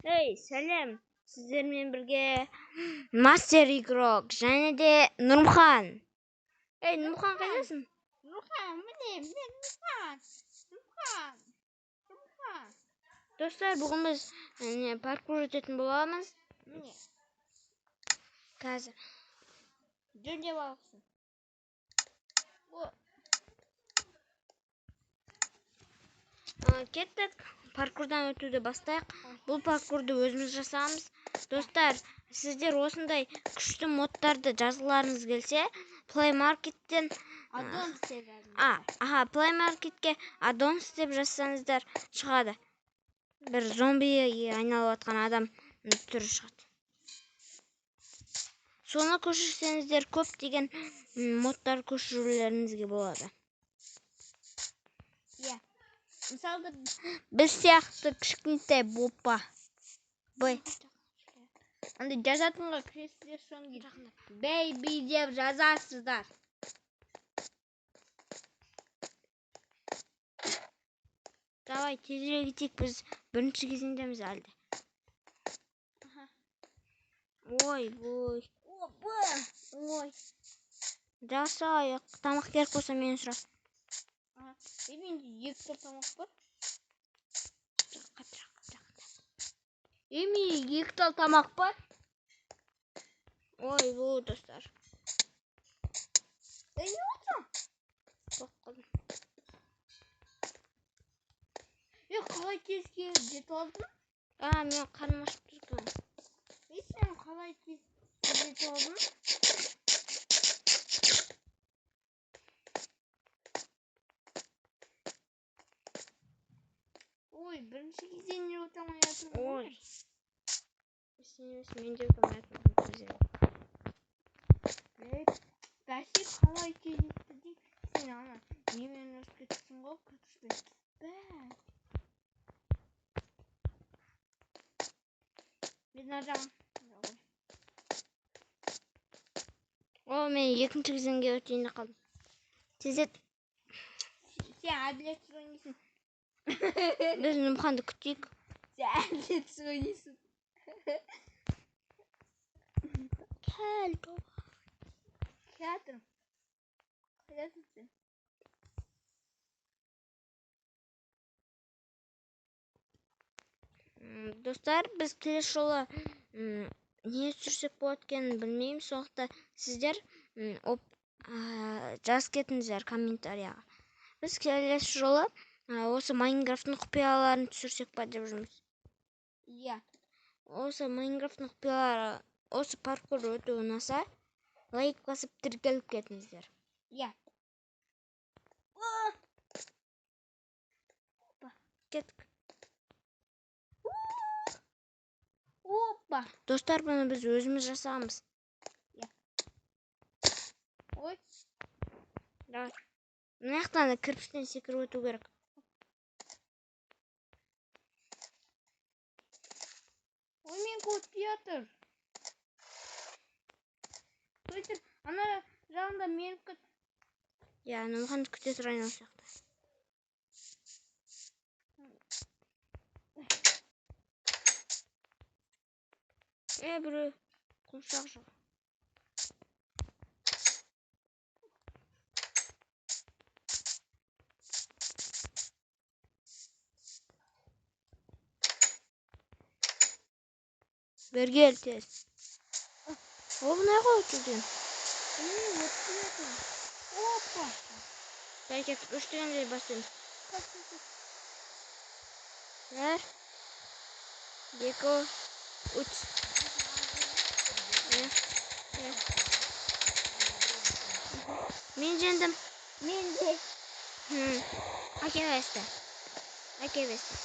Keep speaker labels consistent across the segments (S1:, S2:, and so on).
S1: Ей, сәлем! Сіздермен бірге Мастер Игрок және де Нұрмхан. Ей, Нұрмхан, қайдасың?
S2: Нұрхан, міне, міне, Нұрхан. Нұрхан. Нұрхан.
S1: Достар, бүгін біз не, паркур өтетін боламыз.
S2: Міне.
S1: Қазір.
S2: Жөндеп алыпсың. О,
S1: Кеттік. Паркурдан өтуді бастайық. Бұл паркурды өзіміз жасамыз. Достар, сіздер осындай күшті модтарды жазғыларыңыз келсе, Play Market'тен
S2: Аддон деп жазыңыз.
S1: Аха, Play Market'ке Addons деп жазсаңыздар шығады. Бір зомбиге айналып жатқан адам түрі шығады. Соны көшірсеңіздер көптеген модтар көшірулеріңізге болады.
S2: Иә. Мысалы, біз сияқты кішкентай бопа. Б. Андай жазатынға кіресіздер, содан кейін baby деп жазасыздар.
S1: Давай, тезірек етейік, біз бірінші кезеңдеміз әлі де.
S2: Аха.
S1: Ой, ой.
S2: Опа! Ой.
S1: Жақсы, аяқ. Тамақ керек болса мені сұра.
S2: Аха. Е, менде екі тал тамақ бар.
S1: Қаттырақ, жақындап.
S2: Е, менде екі тал тамақ бар.
S1: Ой, ой, достар.
S2: Е, не отырсың?
S1: Болып қалдым.
S2: Е, қалай тез келіп жетіп алдың?
S1: А, мен қарным ашып тұр екен.
S2: Е, сен қалай тез жетіп алдың? Ой, бірінші кезеңнен өте алмай жатырмын.
S1: Ой. Сен емес, мен де өте алмай жатырмын бірінші кезеңнен.
S2: Ей, бәсе қалай тез жетті деймін. Сен ана немен өтіп кетіпсің ғой, кірпішпен. Бә. Мен мына жағын.
S1: О, мен екінші кезеңге өтейін деп қалдым. Тездет.
S2: Сен әділетсіз ойнайсың.
S1: Біз Нұрмханды күтейік.
S2: Сен әділетсіз ойнайсың.
S1: Кел.
S2: Келатырмын. Қайдасың сен?
S1: Достар, біз келесі жолы не түсірсек болады екенін білмеймін. Сондықтан сіздер жазып кетіңіздер комментарияға. Біз келесі жолы осы Майнкрафттың құпияларын түсірсек па деп жүрміз.
S2: Иә.
S1: Осы Майнкрафттың құпиялары, осы паркур өте ұнаса, лайк басып тіркеліп кетіңіздер.
S2: Иә.
S1: Кеттік.
S2: Опа.
S1: Достар, бұны біз өзіміз жасағанбыз.
S2: Иә. Ой.
S1: Давай. Мына жақтан да кірпіштен секіріп өту керек.
S2: Ой, мен өтпей жатыр. Өтір, ана жағында мені күт.
S1: Иә, Нұрмханды күте тұрайын осы жақта. Е, біреу құмшақ жоқ. Бері кел тез. О, мына ғой өтуден.
S2: Өтпей жатыр. Опа.
S1: Бері кеттік, үш дегенде бастаймыз. Бір, екі, үш. Мен жеңдім.
S2: Мен де.
S1: Әке бесті. Әке бесті.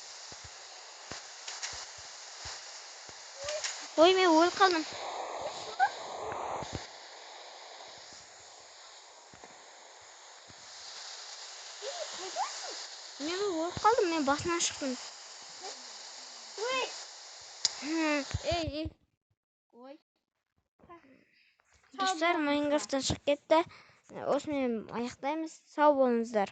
S1: Ой, мен өліп қалдым. Мен өліп қалдым, мен басынан шықтым.
S2: Ой.
S1: Ей, ей.
S2: Ой.
S1: Достар, Майнкрафттан шығып кетті. Осымен аяқтаймыз. Сау болыңыздар.